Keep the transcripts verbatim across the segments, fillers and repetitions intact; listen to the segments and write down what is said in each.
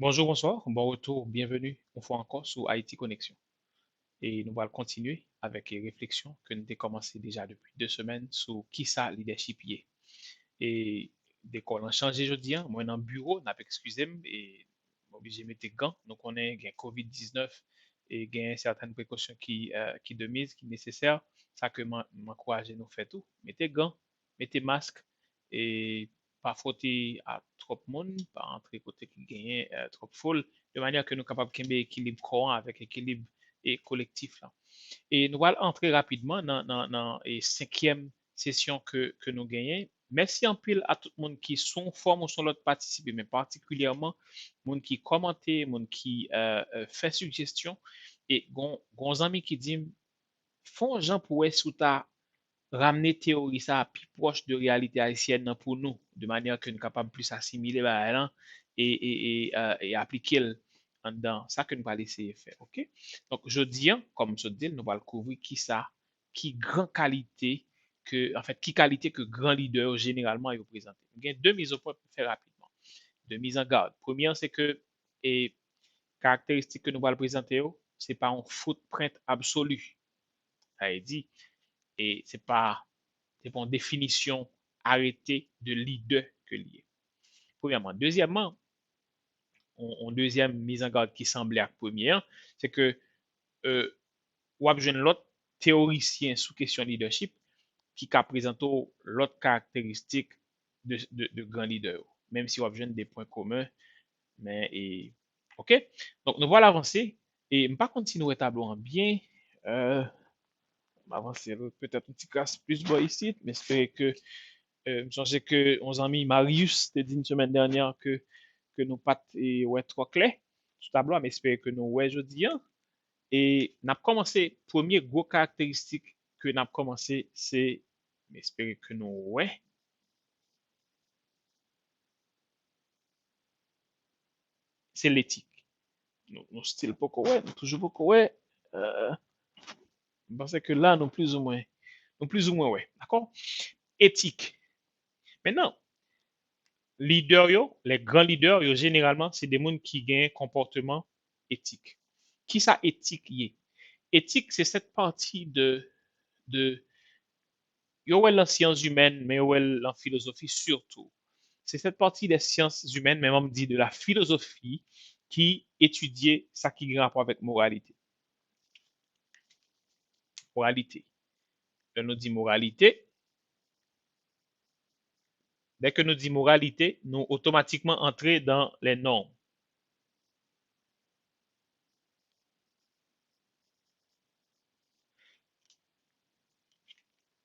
Bonjou, bonswa, bon retou, byenveni yon fwa ankò sou Haïti Connexion. E nou pral kontinye avèk refleksyon ke nou te kòmanse deja depi de semèn sou kisa lidèchip ye. E dekò lan chanje jodi a, mwen nan biwo, n ap eskize m, e m oblije mete gan. Nou konnen gen kovid diznèf e gen sèten prekosyon ki, eh, ki de miz, ki nesesè. Sa ke m, m ankouraje nou fè tou. Mete gan, mete mask, e pa fwote a twòp moun, pa antre kote ki genyen, eh, twòp foul, de manyè ke nou kapab kenbe ekilib kò an avèk ekilib e kolektif lan. E nou pral antre rapidman nan, nan, nan, e senkyèm sesyon ke, ke nou genyen. Mèsi anpil a tout moun ki sou yon fòm ou sou lòt patisipe, men patikilyèman moun ki kòmante, moun ki, eh, eh, fè sijesyon. E gon, gon zanmi ki di m, fè yon jan pou wè si w ta ramne teyori sa a pi pwòch de reyalite ayisyèn nan pou nou, de manyè ke nou kapab plis asimile bagay lan e, e, e, eh, e aplike l anndan sa ke nou pral eseye fè, oke? Donk, jodi a, kòm m sot di l, nou pral kouvri kisa, ki gran kalite ke, anfèt, ki kalite ke gran lidè yo jeneralman yo prezante. Nou gen de mizopwen pou fè rapidman. De mizangad. Premye an, se ke, e, karakteristik ke nou pral prezante yo, se pa yon footprint absoli. Sa vle di, e se pa, se pa yon definisyon arete de lidè ke l ye. Premyèman. Dezyèmman, yon, yon dezyèm mizangad ki sanble ak premye an, se ke, e, w ap jwenn lòt teyorisyen sou kesyon lidèchip ki ka prezante w lòt karakteristik de, de, de gran lidè yo. Menm si w ap jwenn de pwen komen, men, e, oke? Donk, nou pral avanse. E m pa konn si nou wè tablo an byen. Euh, m avanse l petèt yon ti kras plis bò isit. M espere ke, euh, m sonje ke yon zanmi Marius te di m semèn dènyè ke, ke nou pa t, e, wè twò klè sou tablo a. M espere ke nou wè jodi a. E n ap kòmanse, premye gwo karakteristik ke n ap kòmanse, se, m espere ke nou wè, se letik. Nou, nou still poko wè, nou toujou poko wè. Euh, m panse ke la, nou plizoumwen, nou plizoumwen wè, dakò? Etik. Mentnan, lidè yo, lè gran lidè yo, jeneralman, se de moun ki gen konpòteman etik. Kisa etik ye? Etik, se cette partie de, de, yo wè l nan syans imèn, men yo wè l nan filozofi sitou. Se cette partie des sciences humaines, men m di de la philosophie, ki etidye sa ki gen rapò avèk moralite. Moralite. Lè nou di moralite, dè ke nou di moralite, nou otomatikman antre dan les normes.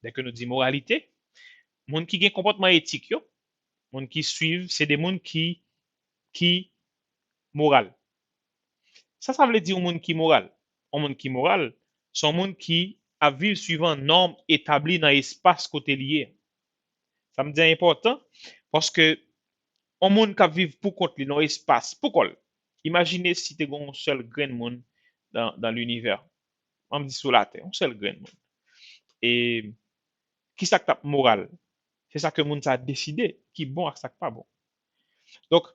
Dè ke nou di moralite, moun ki gen konpòtman etik yo, moun ki swiv, se de moun ki, ki moral. Sa sa vle di yon moun ki moral? Yon moun ki moral, se yon moun ki ap viv swivan nòm etabli nan espas kote li ye. Sa m di a enpòtan, paske yon moun k ap viv pou kont li nan yon espas, pou kò l. Imajine si te gen yon sèl grenn moun dan, dan linivè. An m di sou latè, yon sèl grenn moun. E kisa k t ap moral? Se sa ke moun sa a deside ki bon ak sa k pa bon. Donk,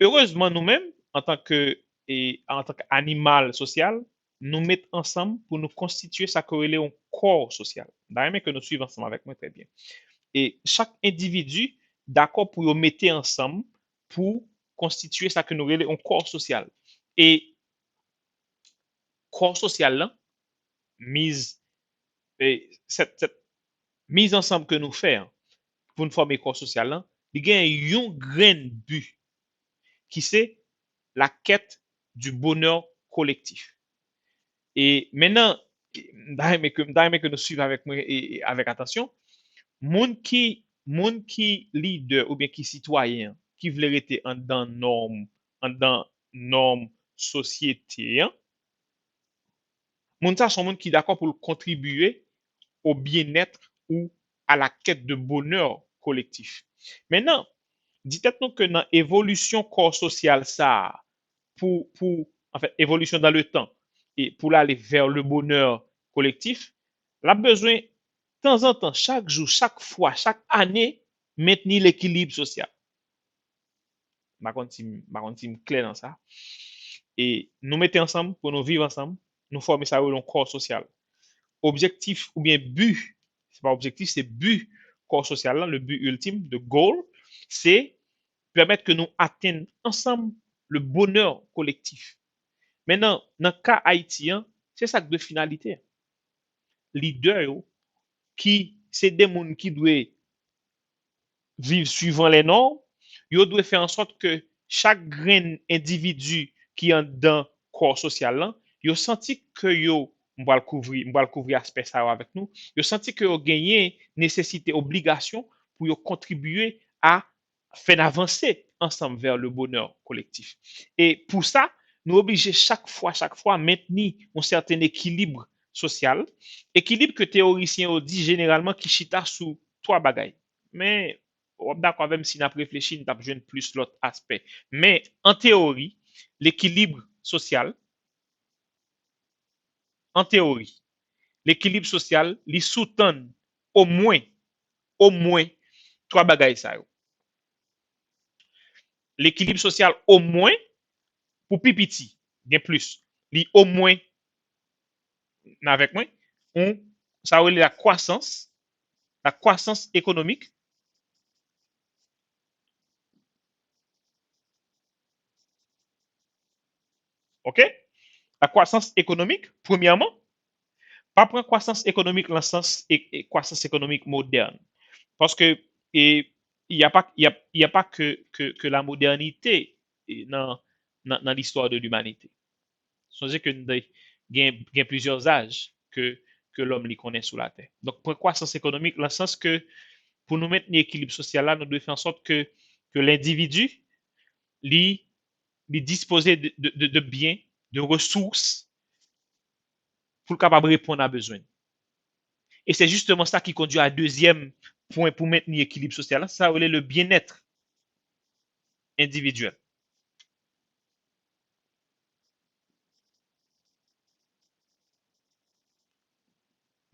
erezman, nou menm, antanke, e, antanke animal sosyal, nou met ansanm pou nou konstitye sa ke yo rele yon kò sosyal. M ta renmen ke nou swiv ansanm avèk mwen trè byen. E chak endividi dakò pou yo mete ansanm pou konstitye sa ke nou rele yon kò sosyal. E kò sosyal lan, miz, e, sèt, sèt miz ansanm ke nou fè an, pou n fòme kò sosyal lan, li gen yon grenn bi, ki se la quête du bonheur collectif. E mentnan, m ta renmen ke, m ta renmen ke nou swiv avèk mwen e, e avèk atansyon. Moun ki, moun ki lidè oubyen ki sitwayen an, ki vle rete anndan nòm, anndan nòm sosyete an, moun sa se yon moun ki dakò pou l kontribye au bien-être ou à la quête de bonheur collectif. Mentnan, di tèt nou ke nan evolisyon kò sosyal sa a, pou, pou, anfèt, evolisyon dans le temps, e pou l ale vers le bonheur collectif, l ap bezwen, tanzantan, chak jou, chak fwa, chak ane, mentni lekilib sosyal. M pa konn si m, m pa konn si m klè nan sa. E nou mete ansanm pou nou viv ansanm, nou fòme sa yo yon kò sosyal. Objektif oubyen bi, se pa objektif, se bi kò sosyal la, le bi iltim, the goal, se pèmèt ke nou atenn ansanm le bonè kolektif. Men nan, nan ka Ayiti an, se sa k dwe finalite. Lidè yo, ki se de moun ki dwe viv suivant les normes, yo dwe fè an sòt ke chak grenn endividi ki anndan kò sosyal lan, yo santi ke yo, m pral kouvri, m pral kouvri aspè sa yo avèk nou, yo santi ke yo genyen nesesite, obligasyon pou yo kontribye a fè n avanse ansanm vers le bonheur collectif. E pou sa, nou oblije chak fwa, chak fwa, mentni yon sèten ekilib sosyal, ekilib ke teyorisyen yo di jeneralman ki chita sou twa bagay. Men, w ap dakò avè m, si n ap reflechi, n t ap jwenn plis lòt aspè. Men, an teyori, lekilib sosyal, an teyori, lekilib sosyal, li soutann omwen, omwen, twa bagay sa yo. Lekilib sosyal omwen, pou pi piti, gen plis, li omwen, n avèk mwen, yon, sa yo rele la kwasans, la kwasans ekonomik. Ok? La kwasans ekonomik, premyèman, pa pran kwasans ekonomik lan sans e, e kwasans ekonomik modèn. Paske, e, y a pa, y a, y a pa ke, ke, ke la modernite, e, nan, nan, nan listwa de limanite. Sonje ke n te gen, gen plizyè zaj ke, ke lòm li konnen sou latè. Donk, pran kwasans ekonomik lan sans ke pou nou mentni ekilib sosyal la, nou dwe fè an sòt ke, ke lendividi, li, li dispoze de, de, de, de byen, de resous, pou l kapab reponn a bezwen. E se jisteman sa ki kondui a dezyèm pwen pou mentni ekilib sosyal la, sa yo rele le byenèt endividyèl.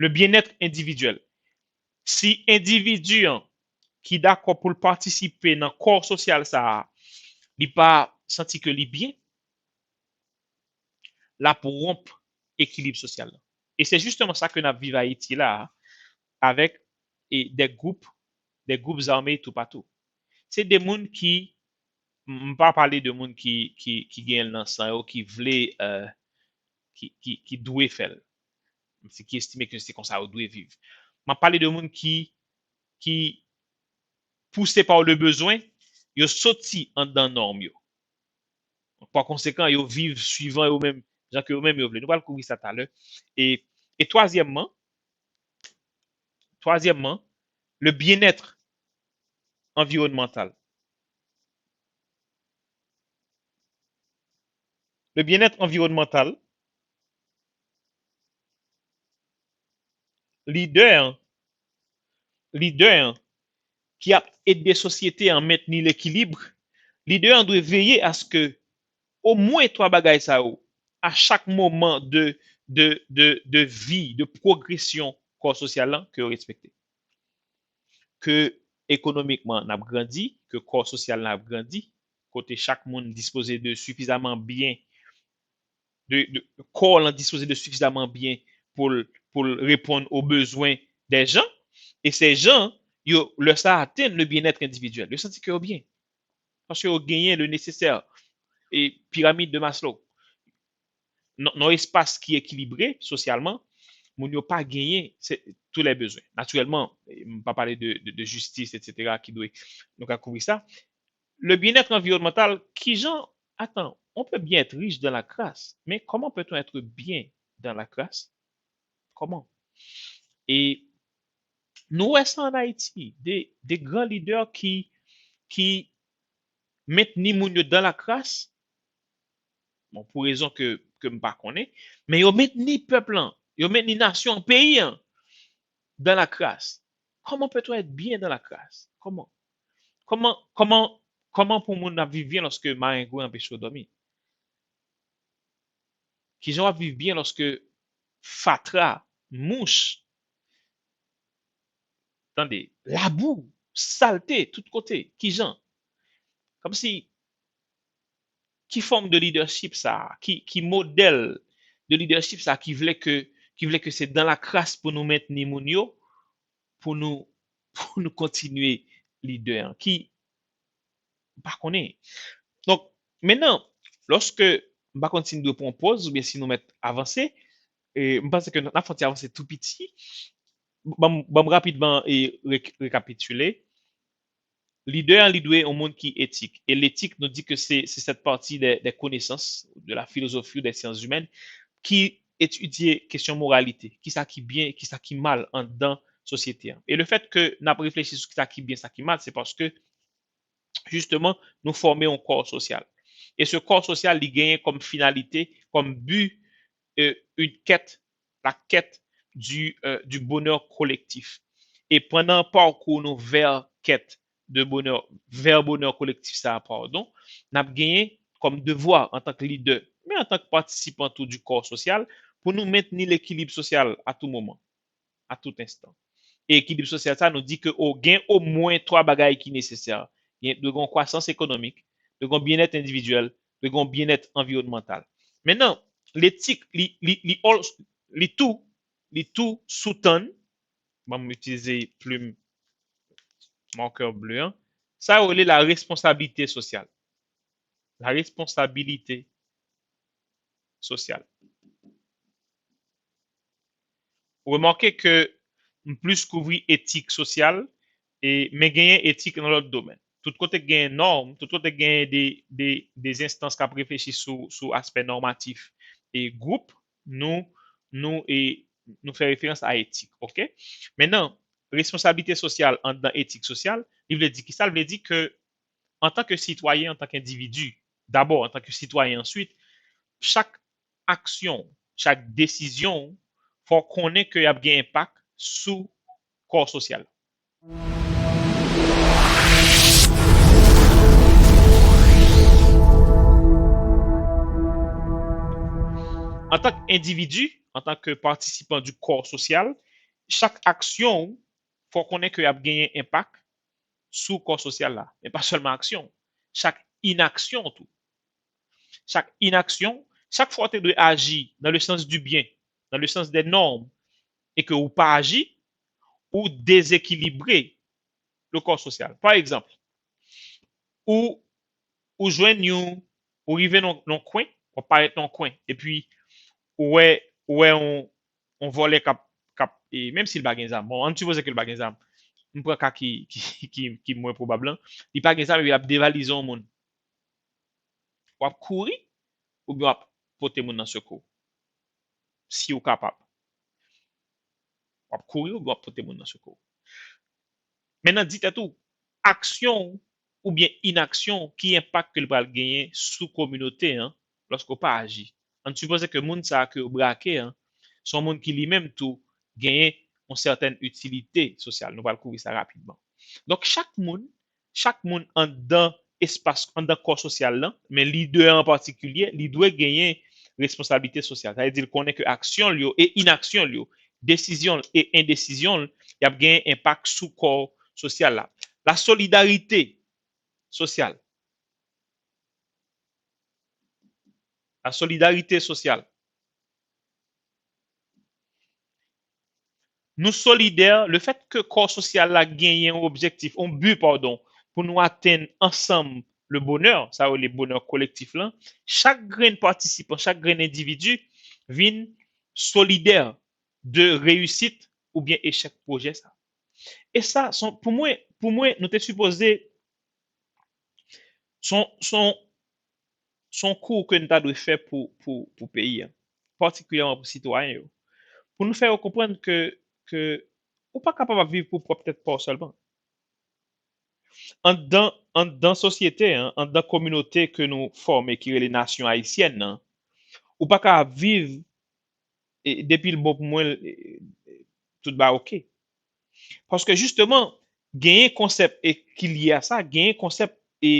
Le byenèt endividyèl. Si endividi an ki dakò pou l patisipe nan kò sosyal sa a, li pa santi ke li byen, l ap wonp ekilib sosyal la. E se jisteman sa ke n ap viv Ayiti la a, avèk, e, de gwoup, de gwoup zame toupatou. Se de moun ki, m pa pale de moun ki, ki, ki genyen l nan san yo, ki vle, e, ki, ki, ki dwe fè l. Se ki estime ke se konsa yo dwe viv. M ap pale de moun ki, ki pouse pa le bezwen, yo soti anndan nòm yo. Pa konsekan, yo viv suivan yo menm, jan ke yo menm yo vle. Nou pral kouvri sa talè. E, e twazyèmman, twazyèmman, le byenèt anviwònmantal. Le byenèt anviwònmantal, lidè an, lidè an ki ap ede sosyete an mentni lekilib, lidè an dwe veye aske omwen twa bagay sa yo, a chak moman de, de, de, de vi, de pwogresyon kò sosyal lan, ke yo respekte. Ke ekonomikman n ap grandi, ke kò sosyal lan ap grandi, kote chak moun dispoze de sifizaman byen, de, de, kò lan dispoze de sifizaman byen pou l, pou l reponn o bezwen dè jan, e se jan yo, lè sa atenn le byenèt endividyèl, yo santi ke yo byen. Paske yo genyen le nesesè, e piramid de Maslow. Nan, nan espas ki ekilibre sosyalman, moun yo pa genyen se, tou lè bezwen. Natirèlman, e, m pa pale de, de, de jistis, etsetera, ki dwe, nou ka kouvri sa. Le bien-être environnemental, kijan, attends, on peut bien être riche dans la crasse, mais comment peut-on être bien dans la crasse? Kòman? E nou wè sa ann Ayiti, de, de gran lidè ki, ki mentni moun yo dan lakras, bon, pou rezon ke, ke m pa konnen, men yo mentni pèp lan, yo mentni nasyon an, peyi an, dan lakras. Comment peut-on être bien dans la crasse? Comment? Comment, comment, comment pou moun ap viv byen lòske marengwen anpeche w dòmi? Kijan w ap viv byen lòske fatra, mouch, tande, labou, salte tout kote? Kijan? Kòmsi Ki fòm de leadership sa a? Ki, ki modèl de leadership sa a ki vle ke, ki vle ke se dans la crasse pou nou mentni moun yo, pou nou, pou nou kontinye lidè an? Ki, m pa konnen. Donk, mentnan, lòske, m pa konn si n dwe pran pòz oubyen si nou mèt avanse, e m panse ke n ap fè yon ti avanse tou piti. Ban m, ban m rapidman e re-, rekapitile. Lidè an, li dwe yon moun ki etik. E letik, nou di ke se, se cette partie des, des connaissances, de la philosophie ou des sciences humaines, ki etidye kesyon moralite, kisa ki byen, kisa ki mal anndan sosyete an. E le fèt ke n ap reflechi sou kisa ki byen, sa ki mal, se paske, jisteman, nou fòme yon kò sosyal. E se kò sosyal, li genyen kòm finalite, kòm bi, euh, une quête, la quête du, euh, du bonheur collectif. E pandan pakou nou vè kèt de bonè, vè bonè kolektif sa a, padon, n ap genyen kòm devwa antank lidè, men antank patisipan tou du kò sosyal, pou nou mentni lekilib sosyal a tou moman, a tout enstan. E ekilib sosyal sa, nou di ke o gen omwen twa bagay ki nesesè. Gen, dwe gen yon kwasans ekonomik, dwe gen yon byennèt endividyèl, dwe gen yon byennèt anviwònmantal. Mentnan, letik, li, li, li, ol- li tou, li tou soutann, ban m itilize plim makè ble an, sa yo rele la responsabilité sociale. La responsabilité sociale. Remake ke m plis kouvri etik sosyal, e, men genyen etik nan lòt domèn. Tout kote k genyen nòm, tout kote k genyen de, de, de enstans k ap reflechi sou, sou aspè nòmatif e gwoup, nou, nou, e, nou fè referans a etik, oke? Mentnan, responsablite sosyal anndan etik sosyal, li vle di kisa? Li vle di ke antan ke sitwayen, antan ke endividi, dabò antan ke sitwayen, answit, chak aksyon, chak desizyon, fò w konnen ke y ap gen enpak sou kò sosyal. Antan ke endividi, antan ke patisipan du kò sosyal, chak aksyon w, fò w konnen ke y ap genyen enpak sou kò sosyal la. Men pa sèlman aksyon, chak inaksyon tou. Chak inaksyon, chak fwa w te dwe aji dans le sens du bien, dans le sens des normes, e ke ou pa aji, ou dezekilibre le kò sosyal. Pa egzanp, ou, ou jwenn yon, ou rive nan, nan kwen, w ap parèt nan kwen, epi ou wè, ou wè yon, yon vòlè k ap, k ap, e, menm si l pa gen zam, bon, ann sipoze ke l pa gen zam, m pran ka ki, ki, ki, ki mwen pwobab lan, li pa gen zam epi l ap devalize yon moun. W ap kouri oubyen w ap pote moun nan sekou? Si w kapab. W ap kouri oubyen w ap pote moun nan sekou? Mentnan, di tèt ou, aksyon w oubyen inaksyon w, ki enpak ke l pral genyen sou kominote an lòske w pa aji? Ann sipoze ke moun sa a ke yo brake an, se yon moun ki li menm tou genyen yon sètèn itilite sosyal. Nou pral kouvri sa rapidman. Donk, chak moun, chak moun anndan espas, anndan kò sosyal lan, men lidè an an patikilye, li dwe genyen responsablite sosyal. Sa vle di l konnen ke aksyon l yo e inaksyon l yo, desizyon l e endesizyon l, y ap genyen enpak sou kò sosyal la. La solidarité sociale. La solidarité sociale. Nou solidè, le fèt ke kò sosyal la genyen yon objektif, yon bi, padon, pou nou atenn ansanm le bonè, sa yo rele bonè kolektif lan, chak grenn patisipan, chak grenn endividi vin solidè de reyisit oubyen echèk pwojè sa. E sa, se yon, pou mwen, pou mwen, nou te sipoze, se yon, se yon, se yon kou ke n ta dwe fè pou, pou, pou peyi a, patikilyèman pou sitwayen yo. Pou nou fè yo konprann ke, ke ou pa kapab ap viv pou pwòp tèt pa w sèlman. Anndan, anndan sosyete an, anndan kominote ke nou fòme, ki rele nasyon ayisyèn nan, ou pa ka ap viv, e, depi l bon pou mwen, e, tout bagay oke. Paske jisteman, genyen konsèp e ki lye a sa, genyen konsèp e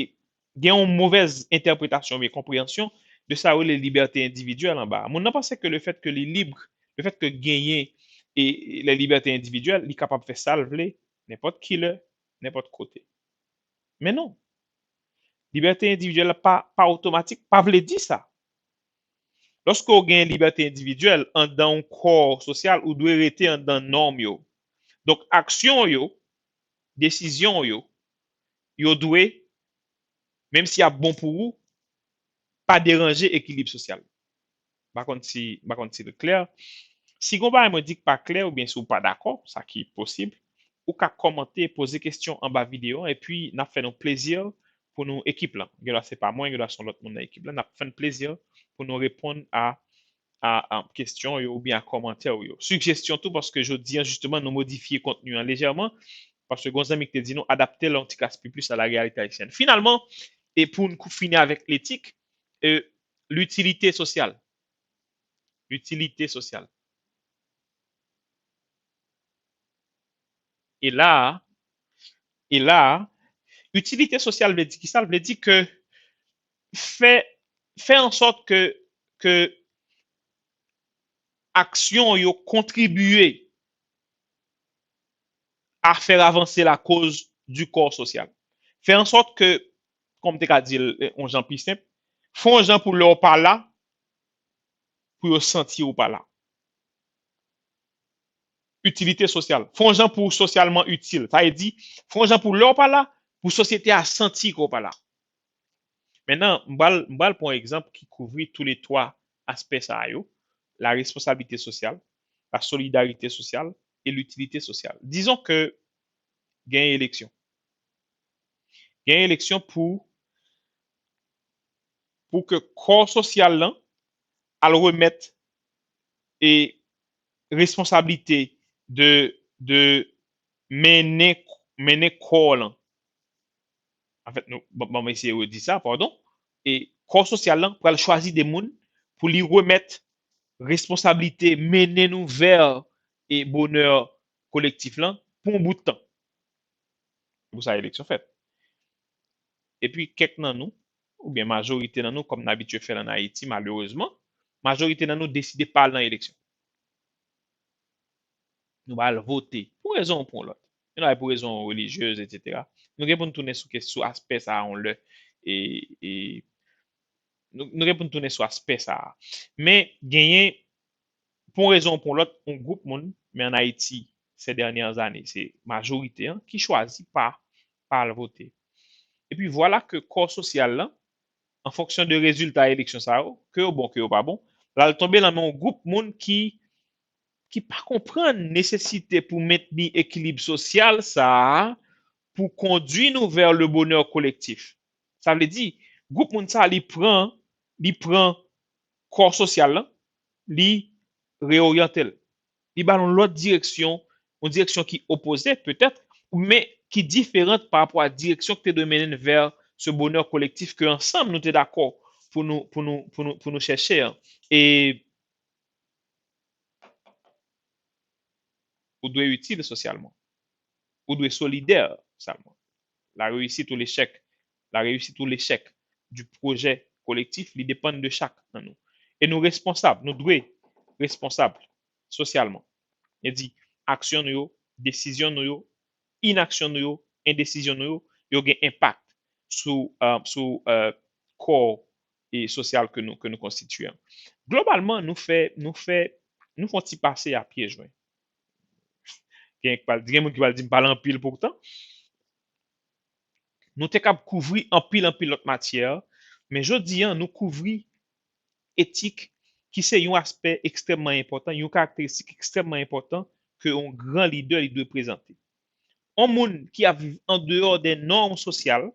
gen yon movèz entèpretasyon oubyen konpreyansyon de sa yo rele libète endividyèl anba a. Moun nan panse ke le fèt ke li lib, le fèt ke genyen e, e les libertés individuelles, li kapab fè sa l vle, nenpòt kilè, nenpòt kote. Men non. Libète endividyèl la pa, pa otomatik, pa vle di sa. Lòske w gen libète endividyèl anndan yon kò sosyal, ou dwe rete anndan nòm yo. Donk, aksyon w yo, desizyon w yo, yo dwe, menm si y ap bon pou ou, pa deranje ekilib sosyal. M pa konn si, m pa konn si l klè. Si gon bagay mwen di k pa klè oubyen si w pa dakò, sa ki posib, ou ka kòmante, poze kesyon anba videyo an, epi n ap fè nou plezi pou nou ekip lan. Gen dwa se pa mwen, gen dwa se yon lòt moun nan ekip lan. N ap fè n plezi pou nou reponn a, a, a kesyon yo oubyen a kòmantè w yo. Sijesyon tou, paske jodi an, jisteman, nou modifye kontni an lejèman, paske gon zanmi ki te di nou adapte l yon ti kras pi plis a la réalité haïtienne. Finalman, e pou n kou-, fini avèk letik, e, l'utilité sociale. L'utilité sociale. E la, e la, itilite sosyal vle di ki sa? L vle di ke fè, fè an sòt ke, ke aksyon yo kontribye a fè avanse la cause du corps social. Fè an sòt ke, kòm te ka di l, eh, yon jan pi senp, fè yon jan pou lè w pa la, pou yo santi ou pa la. Itilite sosyal. Fè yon jan pou w sosyalman itil. Sa vle di, fè yon jan pou lè w pa la, pou sosyete a santi ke w pa la. Mentnan, m pral, m pral pran yon egzanp ki kouvri toulètwa aspè sa yo, la responsabilité sociale, la solidarité sociale et l'utilité sociale. Dizon ke gen eleksyon. Gen eleksyon pou, pou ke kò sosyal lan al remèt e responsablite de, de mennen, mennen kò lan. Anfèt, nou, ban, ban m eseye redi sa, padon. E kò sosyal lan pral chwazi de moun pou li remèt responsablite mennen nou vè e bonè kolektif lan pou yon bout tan. Pou sa eleksyon fèt. Epi kèk nan nou, oubyen majorite nan nou, kòm n abitye fè l ann Ayiti, malerezman, majorite nan nou deside pa al nan eleksyon. Nou pa al vote, pou rezon ou pou yon lòt. Gen dwa pou rezon relijyez, etsetera. Nou gen pou n tounen sou kes-, sou aspè sa a yon lè, e, e nou, nou gen pou n tounen sou aspè sa a. Men, genyen, pou yon rezon ou pou yon lòt, yon gwoup moun, men ann Ayiti, ces dernières années, se majorite an ki chwazi pa, pa al vote. Epi vwala ke kò sosyal lan, an fonksyon de rezilta eleksyon sa yo, ke yo bon, ke yo pa bon, l al tonbe nan men yon gwoup moun ki, ki pa konprann nesesite pou mentni ekilib sosyal sa a, pou kondui nou vè le bonè kolektif. Sa vle di, gwoup moun sa a, li pran, li pran kò sosyal lan, li reoryante l. Li ba l yon lòt direksyon, yon direksyon ki opoze, petèt, men ki diferan pa rapò a direksyon ki te dwe mennen n vè ce bonheur collectif ke ansanm nou te dakò pou nou, pou nou, pou nou, pou nou chèche an. E ou dwe itil sosyalman. Ou dwe solidè sosyalman. La réussite ou l'échec, la réussite ou l'échec du projet collectif, li depann de chak nan nou. E nou responsab, nou dwe responsab sosyalman. E di, aksyon nou yo, desizyon nou yo, inaksyon nou yo, endesizyon nou yo, yo gen enpak sou, euh, sou, euh, kò e sosyal ke nou, ke nou konstitye an. Globalman, nou fè, nou fè, nou fè yon ti pase a pye jwen. Gen, gen moun ki pral di m pale anpil poutan. Nou te kab kouvri anpil, anpil lòt matyè, men jodi an, nou kouvri etik, ki se yon aspè ekstrèmman enpòtan, yon karakteristik ekstrèmman enpòtan ke yon gran lidè li dwe prezante. Yon moun ki ap viv andeyò de nòm sosyal,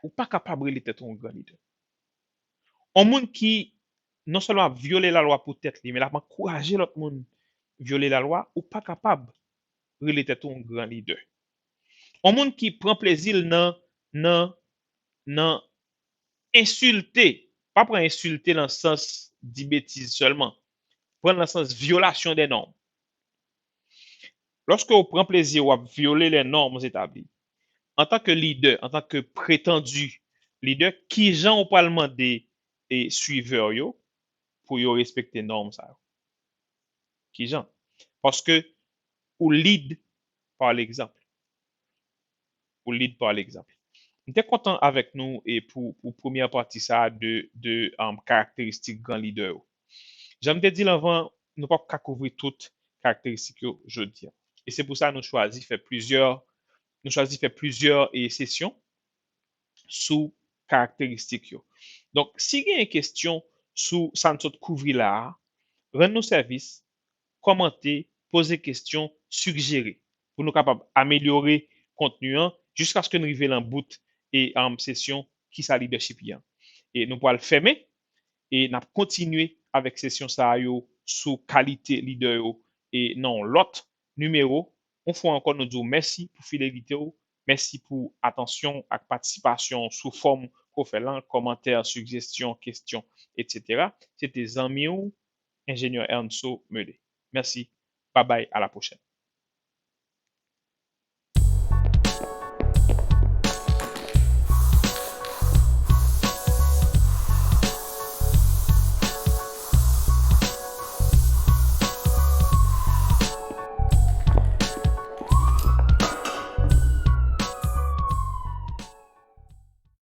ou pa kapab rele tèt ou yon gran lidè. Yon moun ki non sèlman ap vyole lalwa pou tèt li, men l ap ankouraje lòt moun vyole lalwa, ou pa kapab rele tèt ou yon gran lidè. Yon moun ki pran plezi l nan, nan, nan ensilte, pa pran ensilte nan sans di betiz sèlman, pran l nan sans vyolasyon de nòm. Lòske w pran plezi w ap vyole les normes établies, antanke lidè, antanke pretandi lidè, kijan w pral mande e swivè w yo pou yo respekte nòm sa yo? Kijan? Paske ou lead par l'exemple. Ou lead par l'exemple. M te kontan avèk nou e pou, pou premyè pati sa a de, de um, karakteristik gran lidè yo. Jan m te di l anvan, nou p ap ka kouvri tout karakteristik yo jodi a. E se pou sa nou chwazi fè plizyè, nou chwazi fè plizyè e sesyon sou karakteristik yo. Donk, si gen kesyon sou sa n sot kouvri la a, rann nou sèvis, kòmante, poze kesyon, sigjere pou nou kapab amelyore kontni an jiskaske n rive lan bout e um, sesyon Kisa lidèchip ye an. E nou pral fèmen e n ap kontinye avèk sesyon sa a yo sou kalite lidè yo e nan yon lòt nimewo. Yon fwa ankò, nou di w mèsi pou fidelite w, mèsi pou atansyon ak patisipasyon w sou fòm ke w fè lan, kòmantè, sijesyon, kesyon, etsetera. Se te zanmi w, Enjenyè Ernso Mele. Mèsi. Babay, a la pwochèn.